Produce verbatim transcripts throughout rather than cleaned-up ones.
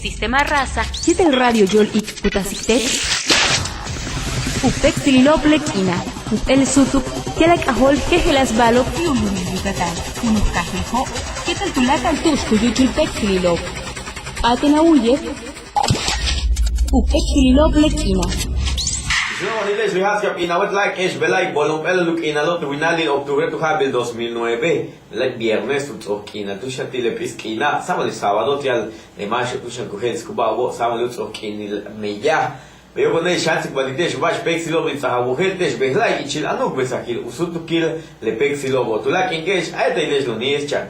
Sistema Rasa yéetel Radio Yóol Iik' ku taasik te'ex u péektsililo'ob le k'iina', jump'éel súutuk ti'al a k'ajóol jejeláas ba'alo'ob ti' u lu'umil Yucatán, u noj kaajil Jo' yéetel tuláakal tu'ux ku yúuchul péektsililo'ob. P'áaten a wu'uye' u péektsililo'ob le k'iina'. Bejla'e' bejla'e' tu ts'o'ok k'iinal tu xan ti' le p'is k'iina', sábado sábado ti'al le máaxo'ob túun xan ku je'elsiko'oba' sábado u ts'o'ok k'iinil meyaj. Beyo' ko'one'ex xan tsikbaltik te'ex ba'ax péektsilo'ob in ts'aj a wojel te'ex bejla'e' ichil anuk besajil u súutukil le péektsilo'obo'. Tuláakal k'iin ke'ex a yéetele'ex loni'ex chan.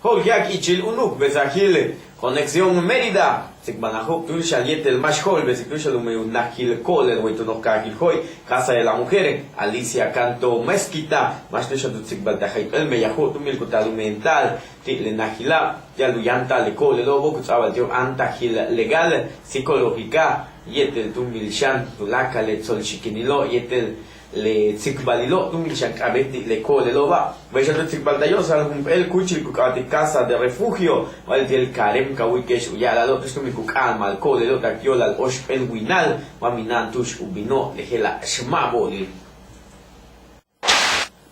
Jo'oljeak ichil unuk besajil Conexión Mérida, tsikbanajo'ob túun xan yéetel máax jo'olbesik túun xan u meyaj u najil ko'olel wey tu noj kaajil Jo', Casa de la Mujer, Alicia Canto Mezquita, máax túun xan tu tsikbaltaj jayp'éel meyajo'ob túun bin ku taal u meenta'al ti' le najila', ti'al u yáanta'al le ko'olelo'obo' ku ts'a'abal ti'ob áantajil legal, psicológica, yéetel túun bin xan tuláakal le tsol xikinilo' yéetel le tsikbalilo' túun bin xan k'a'abéet ti' le ko'olelo'oba'. Bey xan tu tsikbaltaj yo'osal jump'éel kúuchil ku k'aaba'tik Casa de Refugio wa leti'e' CAREM ka wu'uyike'ex u ya'ala'alo' tu'ux túun bin ku k'a'anmajal ko'olelo'ob tak yo'olal óoxp'éel winal wa mina'an tu'ux u bino' le je'ela' xma' bo'olil.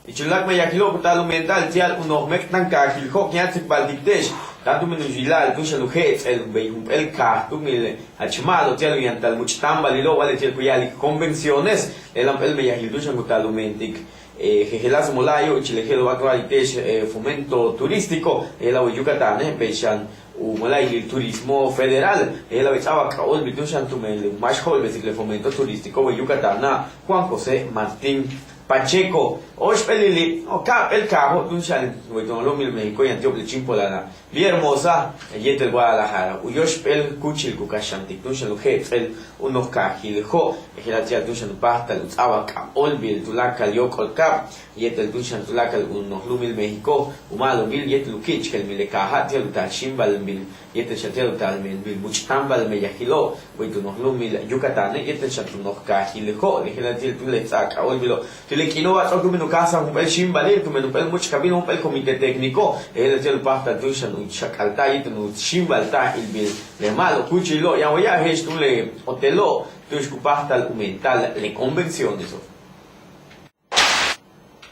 Ichil uláak' meyajilo'ob ku taal u meenta'al ti'al u noj méek'tankaajil Jo' ki'aj tsikbaltik te'ex táan túun bin u yila'al túun xan u je'ets'el bey jump'éel kaaj túun bin jach ma'alob ti'al u yantal múuch' táambalilo' wa leti'e' ku ya'alik convenciones, le je'ela' jump'éel meyajil túun xan ku taal u meentik jejeláas mola'ayo' ichil le je'elo' wa ku ya'alik te'ex fomento turístico le je'ela' wey Yucatane', bey xan u mola'ayil turismo federal le je'ela' wey ts'a'abal k'ajóolbil túun xan tumen le máax jo'olbesik le fomento turístico wey Yucatana', Juan José Martín Pacheco. Óoxp'éelili' o ka'ap'éel kaajo' túun xan wey tu noj lu'umil México yaan ti'ob le chíimpolana' Villahermosa yéetel Guadalajara, u yóoxp'éel kúuchil ku kaxantik túun xan u je'ets'el u noj kaajil Jo', le je'ela' ti'al túun xan u páajtal u ts'a'abal k'ajóolbil tuláakal yóok'ol kaab yéetel túun xan tuláakal u noj lu'umil México, u ma'alobil yéetel u ki'ichkelmil le kaaja' ti'al u taal xíimbalbil yéetel xan ti'al u taal meenbil múuch' táambal meyajilo' wey tu noj lu'umil Yucatane' yéetel xan tu noj kaajil Jo', le je'ela' ti'al túun le ts'a'ab k'ajóolbilo'. Ti' le k'iino'oba' ts'o'ok túun bin u káajsa'al jump'éel xíimbalil tumen jump'éel múuch' kabil jump'éel comité técnico, le je'ela' ti'al u páajtal túun xan u xak'alta'al yéetel u xíimbalta'al ilbil le ma'alob kúuchilo'. Yaan waye' je'ex túun le hotelo'ob tu'ux ku páajtal u meenta'al le convencioneso'.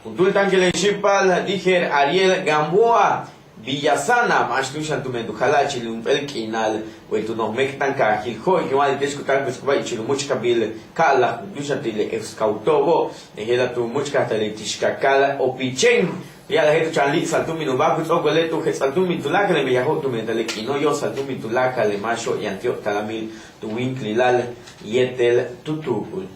Juntúul táanquil le xi'ipal Dijer Ariel Gamboa Villasana, máax túun xan tumen tu jala'achil jump'éel k'iinal wey tu noj méek'tankaajil Jo', kin wa'alik te'ex ku táakpesiko'oba' ichil u múuch' kabil ka'alaj túun xan ti' le Escautobo', le je'ela' tu múuch' kajtalil ti' Xcacala Opichén. Ya'alaje' tu chan líi'sa'al túun bin u báaj ku ts'o'okole' tu jets'a'al túun bin tuláakal le meyajo'ob tu meenta'al le k'iino', yo'osal túun bin tuláakal le máaxo'ob yaan ti'ob talamil tu wíinklilal yéetel tu tuukul.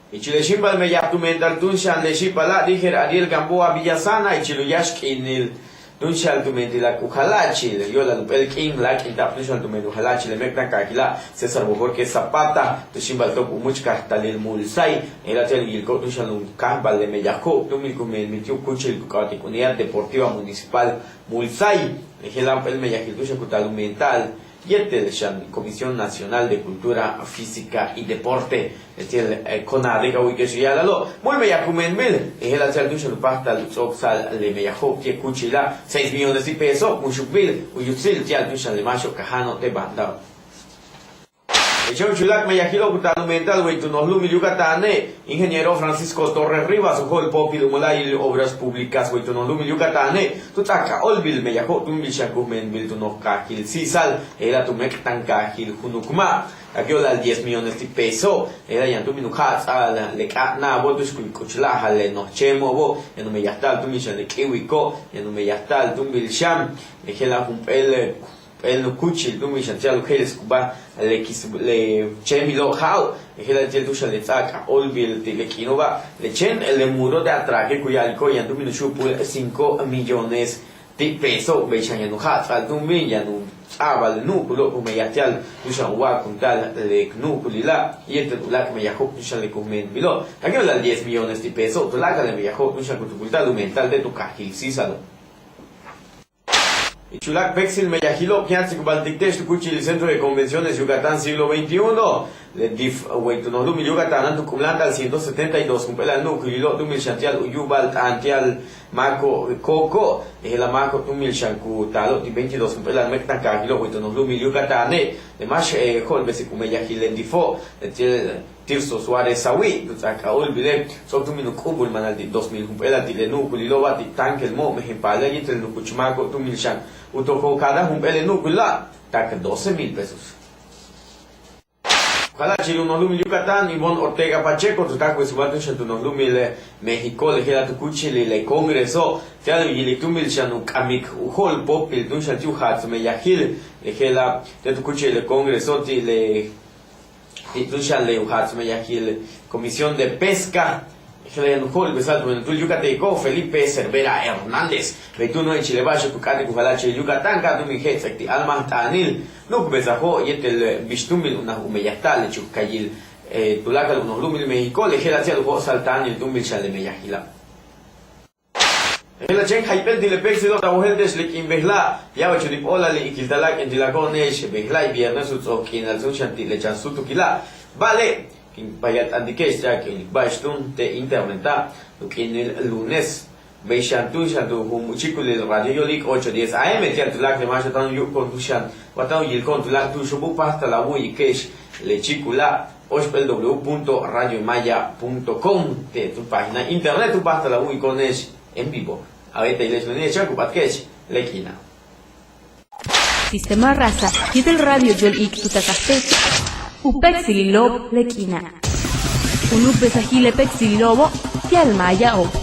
Ichil le xíimbal meyaj tu meenta'al túun xan le xi'ipala' Dijer Ariel Gamboa Villasana, ichil u yáax k'iinil túun xan tu meentik u jala'achil yo'olal jump'éel k'iin láak'inta'ab túun xan tumen u jala'achil le méek'tankaajila' César Bojórquez Zapata, tu xíimbalto'ob u múuch' kajtalil Mulsay, le je'ela' ti'al u yiliko'ob túun xan u káajbal le meyajo'ob túun bin ku meenbil ti' u kúuchil ku k'aaba'tik Unidad Deportiva Municipal Mulsay, le je'ela' jump'éel meyajil túun xan ku taal u meenta'al yéetel xan Comisión Nacional de Cultura Física y Deporte, leti'e' CONADE ka wu'uyike'ex u ya'ala'alo'. Múul meyaj ku meenbil, le je'ela' ti'al túun xan u páajtal u ts'o'oksa'al le meyajo'ob ti' le kúuchila' seis millones ti' peso, kun xupbil u yutsil ti'al túun xan le máaxo'ob kaja'ano'ob te' bandao'. Ichil u chúul uláak' meyajilo'ob ku taal u meenta'al wey tu noj lu'umil Yucatane', ingeniero Francisco Torres Rivas, u jo'olpóopil u mola'ayil Obras Públicas wey tu noj lu'umil Yucatane', tu ts'áaj k'ajóolbil meyajo'ob túun bin xan ku meenbil tu noj kaajil Sisal, le je'ela' tu méek'tankaajil Junucmá, tak yo'olal diez millones ti' peso, le je'ela' yaan túun bin u ja'ats'a'al le k'áa náabo'ob tu'ux ku k'uchula'ajal le noj chéemo'obo', yaan u meyajta'al túun bin xan le k'íiwiko', yaan u meyajta'al túun bin xan le je'ela' jump'éel jump'éel noj kúuchil túun bin xan ti'al u je'elsiko'oba' le kis le chéemilo' ja'o', le je'ela' ti'al túun xan le ts'áaj k'ajóolbil ti' le k'iino'oba', le chéen le muro de atraque ku ya'aliko'ob yaan túun bin u xu'upul cinco millones ti' peso, bey xan yaan u ja'ats'a'al túun bin yaan u ts'a'abal nu'ukulo'ob ku meyaj ti'al túun xan u wa'akunta'al le nu'ukulila' yéetel uláak' meyajo'ob túun xan le ku meenbilo', tak yo'olal diez millones ti' peso, tuláakal le meyajo'ob túun xan ku tukulta'al u meenta'al te' tu kaajil Sisalo'. Ichil uláak' péektsil meyajilo'ob kin tsikbaltik te'ex tu kúuchil Centro de Convenciones Yucatán Siglo veintiuno, Le dif wey tu noj lu'umil Yucatana' tu k'ublantal ciento setenta y dos jump'éelal nu'ukulilo'ob túumil xan ti'al u yu'ubal t'aan ti'al máako'ob coco', le je'ela' máako'ob túumil xan ku taalo'ob ti' veintidós jump'éelal méek'tankaajilo'ob wey tu noj lu'umil Yucatane'. Le máax jo'olbesik u meyajil le difo', leti'e' Tirso Suárez Sawi', tu ts'áaj k'ajóolbile' ts'o'ok túumil u k'u'ubul maanal ti' dos mil jump'éelal ti' le nu'ukulilo'oba' ti' táankel mo'ob mejen paalal yéetel nukuch máako'ob túumil xan u tojol cada jump'éel le nu'ukulila' tak doce mil pesos. U jala'achil u noj lu'umil Yucatán, Ivonne Ortega Pacheco, tu táakbesik ubáa túun xan tu noj lu'umil México, le je'ela' tu kúuchil le Congreso ti'al u yilik túumil xan u k'amik u jo'ol póopil túun xan ti' u jaats meyajil, le je'ela' ti'al tu kúuchil le Congreso ti' le ti' túun xan le u jaats meyajil Comisión de Pesca. Je'ela' yaan u jo'olbesa'al tu juntúul yucateco Felipe Cervera Hernández. Bey túuno' ichil le ba'axo'ob ku k'áatik u jala'achil Yucatán ka'aj túun bin jets'ek ti' a'almajt'aanil nu'ukbesajo'ob yéetel bix túumil unaj u meyajta'al le chukukaayil tuláakal u noj lu'umil México, le je'ela' ti'al u jo'osa'al táanil túumil xan le meyajila'. Je'ela' chéen jayp'éel ti' le péektsilo'ob ta wojéelte'ex le k'iin bejela', ya'abech u níib óolal le ikil taláak'intilako'one'ex bejla'e' viernes u ts'o'ok k'iinal túun xan ti' le chan súutukila'. Ba'ale' kin payalt'antike'ex ti'al k ilik ba'ax túun te' interneta' tu k'iinil lunes. Bey xan túun xan tu juum chíikulil Radio Yóol Iik ocho diez A M ti'al tuláakal le máax wa táan u yu'ubiko'on túun xan wa táan u yiliko'on tuláakal tu'uxo'ob u páajtal a wu'uyike'ex le chíikula' óoxp'éel w punto radio maya punto com, te' tu página internet u páajtal a wu'uyiko'one'ex en vivo. A beeta'ale'ex lunes chéen ku p'atke'ex le k'iina'. Sistema Rasa yéetel Radio Yóol Iik tu taasaj te'ex u péektsililo'ob le k'iina'. U nu'ukbesajil le péektsililo'obo' ti'al maaya'ob.